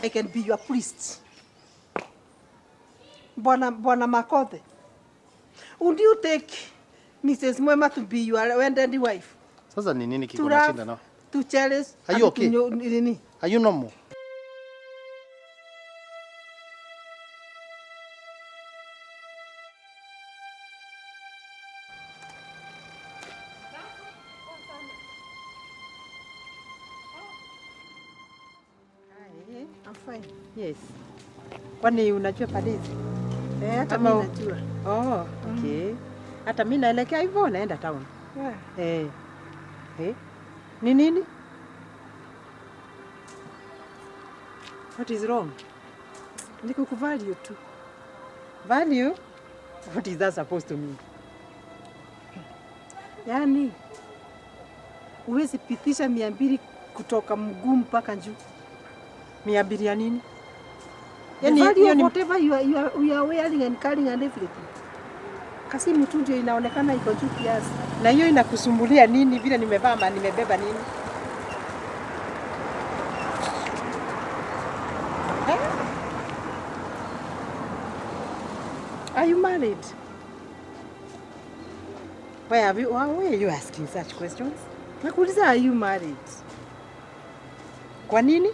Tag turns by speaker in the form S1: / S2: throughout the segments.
S1: I can be your priest. Bwana Makothe, would you take Mrs. Mwema to be your wedded wife?
S2: Sasa ni nini
S1: To
S2: kiko na
S1: love,
S2: shinda nao?
S1: to cherish,
S2: Are you
S1: and to
S2: okay?
S1: nini?
S2: Are you normal?
S1: I'm fine.
S3: Yes. Kwani unajua padizi?
S1: Eh, hata
S3: Ama
S1: mimi najua.
S3: Oh, okay. Hata mimi naelekea hivyo naenda town.
S1: Yeah.
S3: Eh. Eh. Ni nini? What is wrong?
S1: Nikukuvalue tu.
S3: Value? What is that supposed to mean?
S1: Yaani huwezi pitisha 200 kutoka mguu mpaka juu.
S3: 200 ya nini?
S1: Yaani
S3: Yaani hiyo ni
S1: whatever you are wearing and carrying and everything. Kasimu tu ndio inaonekana iko juu kiasi.
S3: Na hiyo inakusumbulia nini vile nimevaa ama nimebeba nini? Eh?
S1: Are you married?
S3: Why are you asking such questions?
S1: Nakuuliza, are you married?
S3: Kwa nini?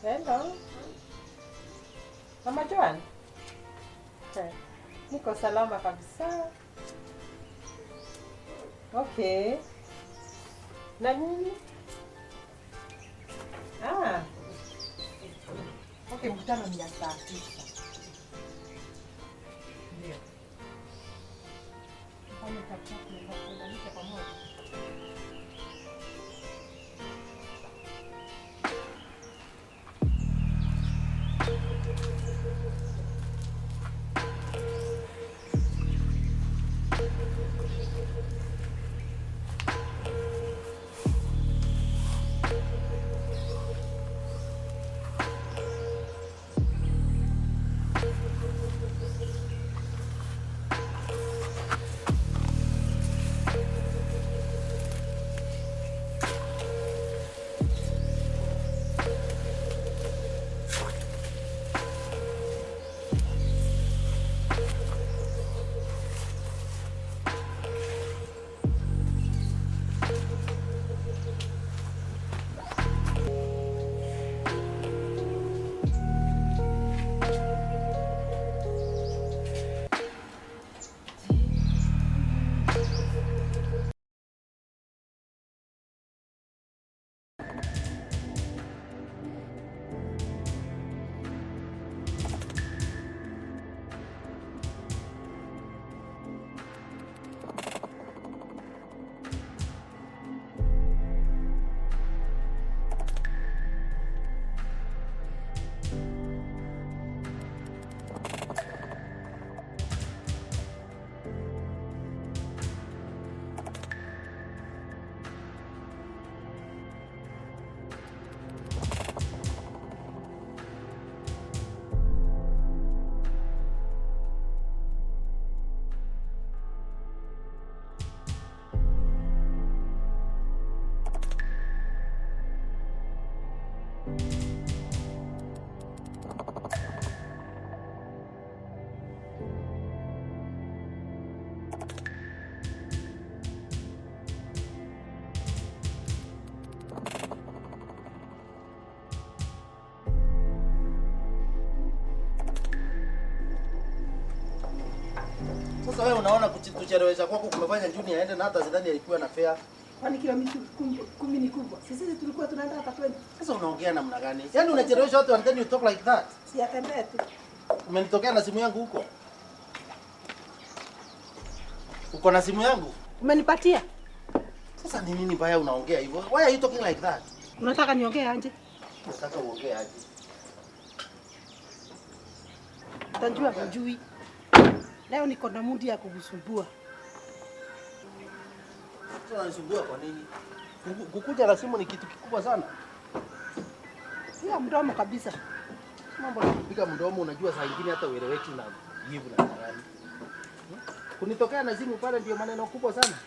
S3: Hello. Mama Joan. Eh, niko salama kabisa. Okay. Na nyinyi? Ah. Okay, mkutano ni ya saa 9. Ndio. Tufanye chap-chap tuunganishe pamoja.
S2: Sasa wewe unaona kuchelewesha kwako kumefanya Junior aende na hata sidhani alikuwa na fare.
S1: Kwani kilomita 10 ni kubwa? Sisi tulikuwa tunaenda hata 20.
S2: Sasa unaongea namna gani? Yaani unachelewesha watu and then you talk like that.
S1: Si atembee tu.
S2: Umenitokea na simu yangu huko. Uko na simu yangu?
S1: Umenipatia?
S2: Sasa ni nini mbaya unaongea hivyo? Why are you talking like that?
S1: Unataka niongee aje?
S2: Nataka uongee aje?
S1: Utajua hujui. Leo niko na mudi ya kukusumbua.
S2: Sasa unanisumbua kwa nini? Kukuja na simu ni kitu kikubwa sana.
S1: Sio mdomo kabisa.
S2: Mambo na kupiga mdomo, unajua saa nyingine hata ueleweki na jibu na gani. Kunitokea na simu pale ndio maneno kubwa sana.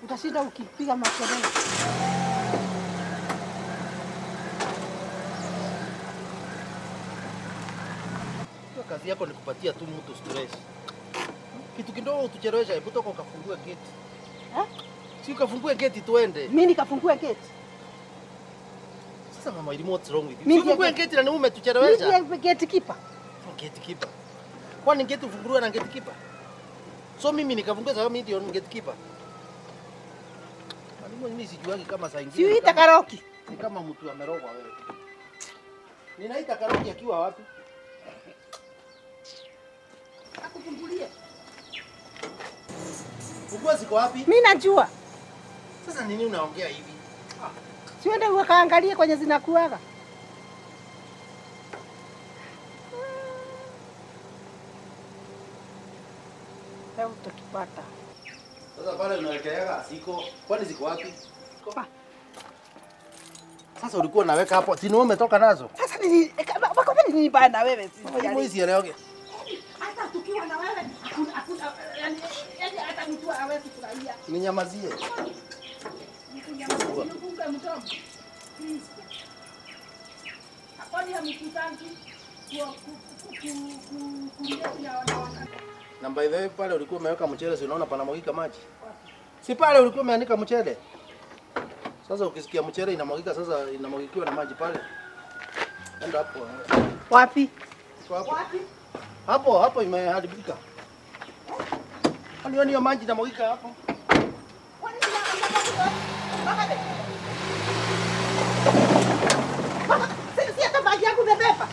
S1: Utashinda ukipiga makelele.
S2: Kazi yako ni kupatia tu mtu stress. Kitu kidogo utuchelewesha, hebu toka ukafungue gate.
S1: Eh?
S2: Si ukafungue gate tuende.
S1: Mimi nikafungue gate?
S2: Sasa mama, what's wrong with you? Si ufungue gate na wewe umetuchelewesha.
S1: Mimi gate keeper.
S2: Gate keeper. Kwani gate ufunguliwe na gate keeper? So mimi nikafungue sababu mimi ndio gate keeper. Mwalimu, mimi sijuangi kama saa nyingine.
S1: Si uita Karoki.
S2: Ni kama mtu amerogwa wewe. Ninaita Karoki akiwa wapi?
S1: Akufungulie.
S2: Funguo ziko wapi?
S1: Mimi najua.
S2: Sasa nini unaongea hivi?
S1: Siende ukaangalie kwenye zinakuaga. Leo utakipata.
S2: Sasa pale unawekeleaga ziko, kwani ziko wapi? Sasa ulikuwa unaweka hapo, si ni umetoka nazo?
S1: Sasa nini wako nini bana wewe?
S2: Mimi sielewi.
S1: Hata tukiwa na wewe hakuna yani hata mtu hawezi kufurahia.
S2: Ninyamazie.
S1: Ninyamazie, nifunge mdomo. Please. Kwani hamkutangi
S2: Na by the way pale ulikuwa umeweka mchele, si unaona panamwagika maji? Si pale ulikuwa umeanika mchele? Sasa ukisikia mchele inamwagika, sasa inamwagikiwa na maji pale. Enda hapo.
S1: Wapi?
S2: Hapo.
S1: Wapi?
S2: Hapo hapo imeharibika. Kwani hiyo maji inamwagika hapo?
S1: Kwani inamwagika? Si hata maji yangu umebeba.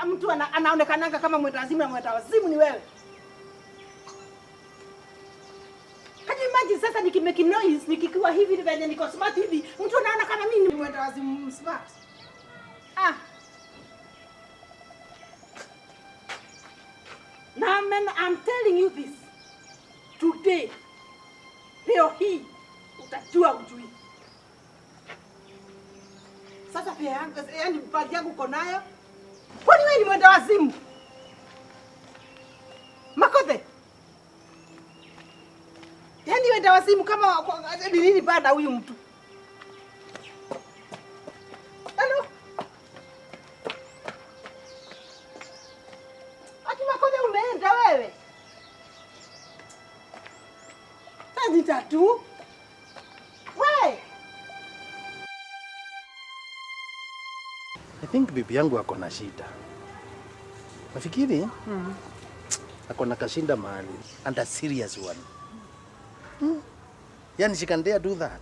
S1: Mtu anaonekananga kama mwenda wazimu na mwenda wazimu ni wewe. Can you imagine sasa nikimake noise nikikiwa hivi venye niko smart hivi, mtu anaona kama mimi ni mwenda wazimu smart. Ah. Now man, I'm telling you this. Today, leo hii utajua ujui. Sasa pia yangu, yani bag yangu uko nayo. Kwani wewe ni mwenda wazimu? Makothe. Yaani mwenda wazimu kama ni nini bada huyu mtu? Hello. Ati Makothe umeenda wewe? Sasa ni tatu. Wewe.
S2: I think bibi yangu ako na shida. Nafikiri ako na kashinda mahali, and a serious one. Yani she can dare do that.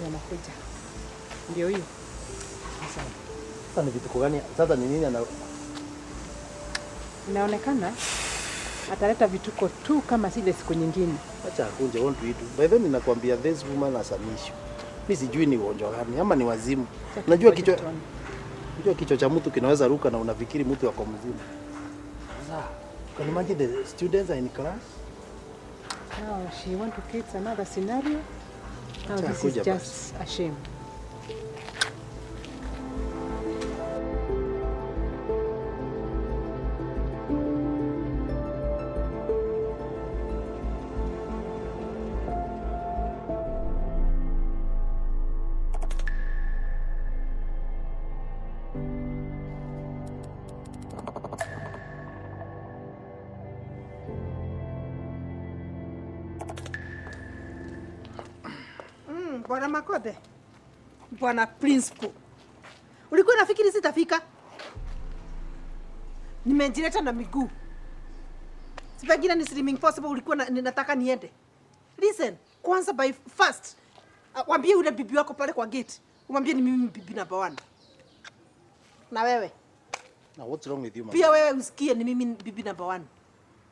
S3: Anakuja. Ndio hiyo.
S2: Sasa ni vitu gani? Sasa ni nini ana
S3: Inaonekana ataleta vituko tu kama zile siku nyingine.
S2: Acha akunje, want to eat. By the way ninakwambia this woman has an issue. Mimi sijui ni ugonjwa gani ama ni wazimu. Unajua kichwa, unajua kichwa cha mtu kinaweza ruka na unafikiri mtu yuko mzima. Sasa can you imagine the students are in class?
S3: Now she want to create another scenario. Now this is just a shame.
S1: Bwana Makothe, Bwana Principal, ulikuwa unafikiri sitafika? Nimejileta na miguu. Si pengine ni slimming possible ulikuwa ninataka niende. Listen, kwanza by first, wambie yule bibi wako pale kwa gate. Umwambie ni mimi bibi number one. Na wewe
S2: Now what's wrong with you, mama?
S1: pia wewe usikie ni mimi bibi number one.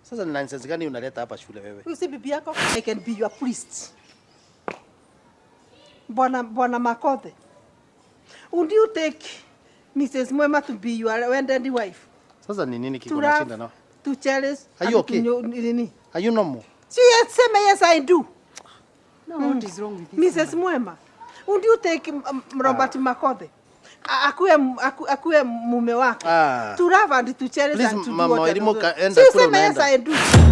S2: Sasa ni nonsense gani unaleta hapa shule wewe?
S1: Huyu si bibi yako? I can be your priest. Bwana Makothe, would you take Mrs. Mwema to be your wedded wife?
S2: Sasa ni nini
S1: To
S2: kiko na
S1: love,
S2: shinda nao?
S1: to cherish,
S2: Are you
S1: and to
S2: okay?
S1: nini?
S2: Are you normal?
S1: Si yes, sema yes I do.
S3: No, what is wrong with this?
S1: Mrs. Mwema, would you take Robert Makothe? Akuwe mume wako.
S2: Ah.
S1: To love and to cherish
S2: Please,
S1: and to do
S2: Mama
S1: what
S2: Elimu, enda
S1: Si
S2: kule
S1: useme yes
S2: unaenda.
S1: I do.